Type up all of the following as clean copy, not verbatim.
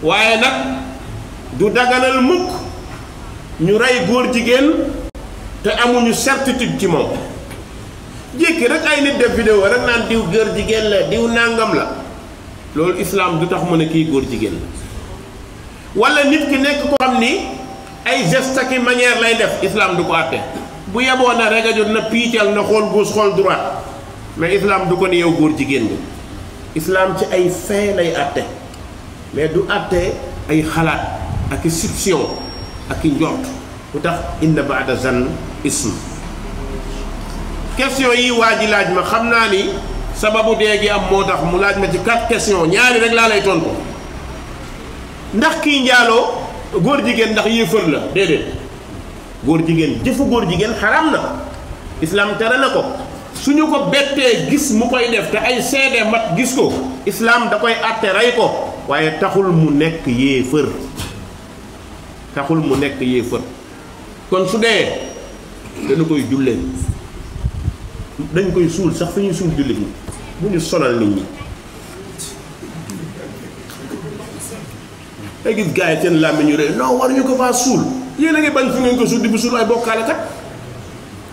waaye nag du daganal mukk ñu rey góor jigéen te amuñu certitude ci moom. jékki rek ay nit def vidéo rek naan diw góor jigéen la diw nàngam la loolu islam du tax mu ne kii góor jigéen la. wala nit ki nekk ko xam ni ay geste ak manière lay def islam du ko àtte bu yeboo na rek a jot na piical na xool gauche xool droite mais islam du ko ni yow góor jigéen nga. islam ci ay fin lay àtte mais du àtte ay xalaat ak i soupçon ak i njort bu tax inna ba'da zan ism. question yi waa ji laaj ma xam naa ni sababu dee gi am moo tax mu laaj ma ci 4 questions ñaari rek laa lay tontu. ndax kii njaaloo góor jigéen ndax yéefar la déedéet góor jigéen jëfu góor jigéen xaram na islam tere na ko suñu ko bettee gis mu koy def te ay seede mat gis ko islam da koy àtte rey ko waaye taxul mu nekk yéefar taxul mu nekk yéefar kon su dee dañu koy jullee dañ koy suul sax fi ñuy suul jullit ñi bu ñu sonal nit ñi. ay gis gars yi seen làmmiñ ñu rëy non war ñu ko faa suul yéen a ngi bañ fi ngeen ko suul di bu suul ay bokkaale kat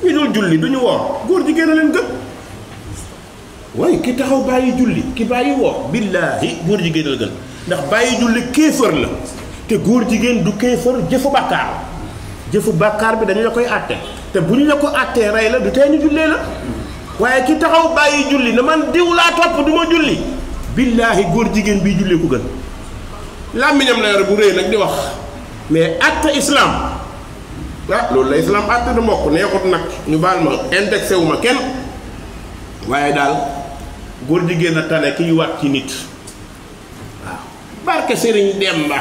ñu dul julli du ñu woor góor jigéen a leen gën waaye ki taxaw bàyyi julli ki bàyyi woor billaahi góor jigéen la gën ndax bàyyi julli kéefër la te góor jigéen du kéefër jëfu bàkkaar bi dañu la koy àtte te bu ñu la ko àttee rey la du tee ñu jullee la waaye ki taxaw bàyyi julli na man diw laa topp du ma julli billaahi góor jigéen bii julli ko gën. làmmiñam la yor bu rëy nag di wax mais àtte islam loolu la islam àtte du mokk neexut nag ñu baal ma indexé wu ma kenn waaye daal góor jigéen a tane ki wat ci nit waaw barke Serigne Demba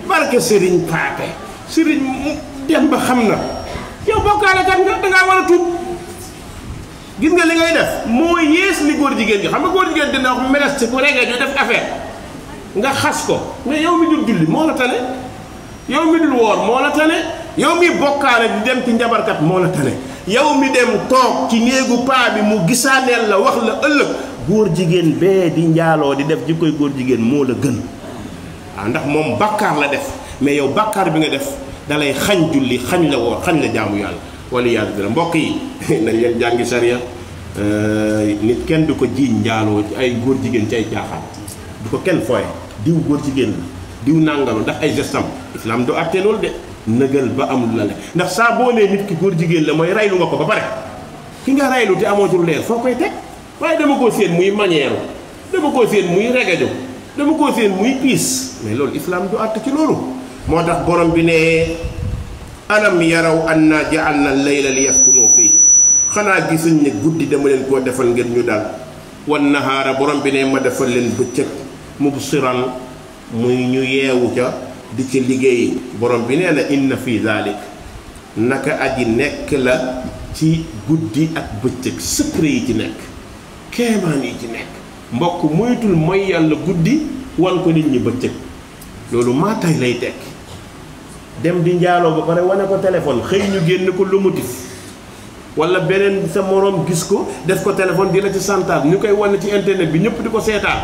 barke Serigne Paate Serigne Demba xam na yow bokkaale kat nga dangaa war a tuub gis nga li ngay def moo yées li góor jigéen gi xam nga góor jigéen dina wax meles ci ku regee ñu def affaire nga xas ko mais yow mi dul julli moo la tane yow mi dul woor moo la tane yow mi bokkaale di dem ci njabarkat moo la tane yow mi dem toog ci néegu paa bi mu gisaaneel la wax la ëllëg góor jigéen bee di njaaloo di def jikkoy góor jigéen moo la gën waaw ndax moom bàkkaar la def mais yow bàkkaar bi nga def dalay xañ julli xañ la woor xañ la jaamu yàlla wala yàlla dina mbokk yi nañ leen jàngi sariya nit kenn du ko jiiñ njaaloo ci ay góor jigéen ci ay caaxaan du ko kenn fooye diw góor jigéen la diw nàngam ndax ay gestam islam du àtte loolu de nëgal ba am lu la ne ndax saa boo nee nit ki góor jigéen la mooy raylu nga ko ba pare ki nga raylu te amootul leer foo koy teg waaye dama koo séen muy manière dama koo séen muy regajo dama koo séen muy piis mais loolu islam du àtte ci loolu moo tax borom bi ne alam yaraw anna ja'alna al-layla liyaskunu fii xanaa gisuñ ne guddi dama leen koo defal ngeen ñu dal wan nahaara borom bi ne ma defal leen bëccëg mubsiran muy ñu yeewu ca di ci liggéey borom bi nee na inna fi zalik naka aji nekk la ci guddi ak bëccëg secret yi ci nekk kéemaan yi ci nekk mbokk moytul mooy yàlla guddi wan ko nit ñi bëccëg loolu maa tay lay tekk dem di njaaloo ba pare wane ko téléphone xëy ñu génn ko lomotif wala beneen sa moroom gis ko def ko téléphone di la ci santaat ñu koy wane ci internet bi ñëpp di ko seetaan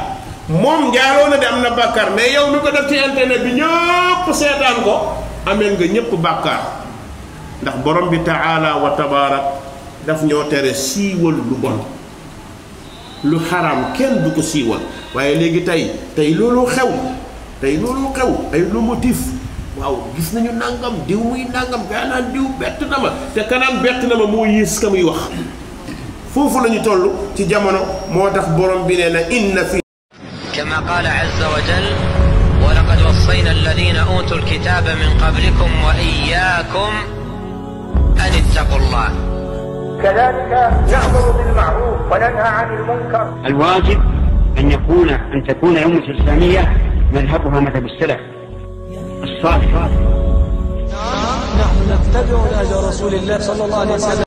moom njaaloo na de am na bàkkaar mais yow mi ko def ci internet bi ñëpp seetaan ko ameen nga ñëpp bàkkaar ndax borom bi taala wa tabaarak daf ñoo tere siiwal lu bon lu xaraam kenn du ko siiwal waaye léegi tey loolu xew ay lu motif waaw gis nañu nangam diw muy nangam gaa naan diw bett na ma te kanam bett na ma moo yées ka muy wax foofu la ñu toll ci jamono moo tax borom bi nee na inna fi كما قال عز وجل ولقد وصينا الذين أوتوا الكتاب من قبلكم وإياكم أن اتقوا الله كذلك نأمر بالمعروف وننهى عن المنكر. الواجب أن تكون الأمة الإسلامية مذهبها مذهب السلف الصالح. نحن نتبع نهج رسول الله صلى الله عليه وسلم.